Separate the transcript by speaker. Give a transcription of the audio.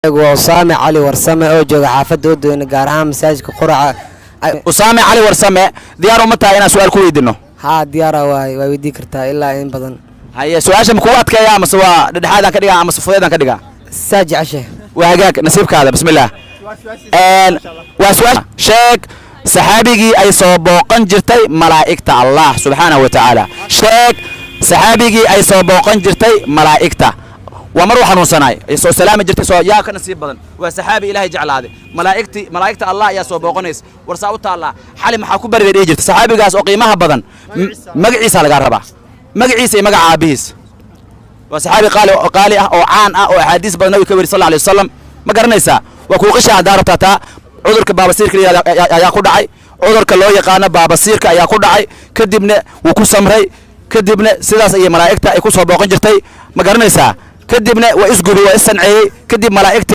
Speaker 1: Waa Usaame Cali Warsame oo jooga xaafadda Odweyne, gaar ahaan masaajidka Quraca.
Speaker 2: Usaame Cali Warsame, diyaar uma tahay inaan su-aal ku weydiino?
Speaker 1: Haa, diyaara waay, waa weydii kartaa ilaa in badan.
Speaker 2: Haye, su-aasha ma kugu adkeeya amase waa dhexdhexaadaan ka dhigaa amase fudeedaan ka dhigaa?
Speaker 1: Saa jeceshe.
Speaker 2: Waa hagaag, nasiibkaada. Bismillaah. Waa su-aasha: sheeg saxaabigii ay soo booqan jirtay malaa'igta Allah subxaanahu wa tacaala. Sheeg saxaabigii ay soo booqan jirtay malaa'igta. Waa mar uu xanuunsanaay ay soo salaami jirtay. Soo yaa ka nasiib badan? Waa saxaabi Ilaahay jeclaaday. Malaa'igti, malaa'igta Allah ayaa soo booqanaysa. War saa u taallaa, xali maxaa ku bariday dhihi jirta saxaabigaas oo qiimaha badan. Magaciisa lagaa rabaa, magaciisa iyo magaca aabihiis. Waa saxaabi qaali qaali ah oo caan ah oo axaadiis badan Nabiga ka weri sal alayh wasalam. Ma garanaysaa? Waa kuu qisha haddaa rabtaa. Taa cudurka baabasiirka la yihahdo ayaa ku dhacay. Cudurka loo yaqaano baabasiirka ayaa ku dhacay, kadibna wuu ku samray. Kadibna sidaas ayay malaa'igta ay ku soo booqan jirtay. Ma garanaysaa? Kadibna waa isgubay, waa is sanceeyey. Kadib malaa'igta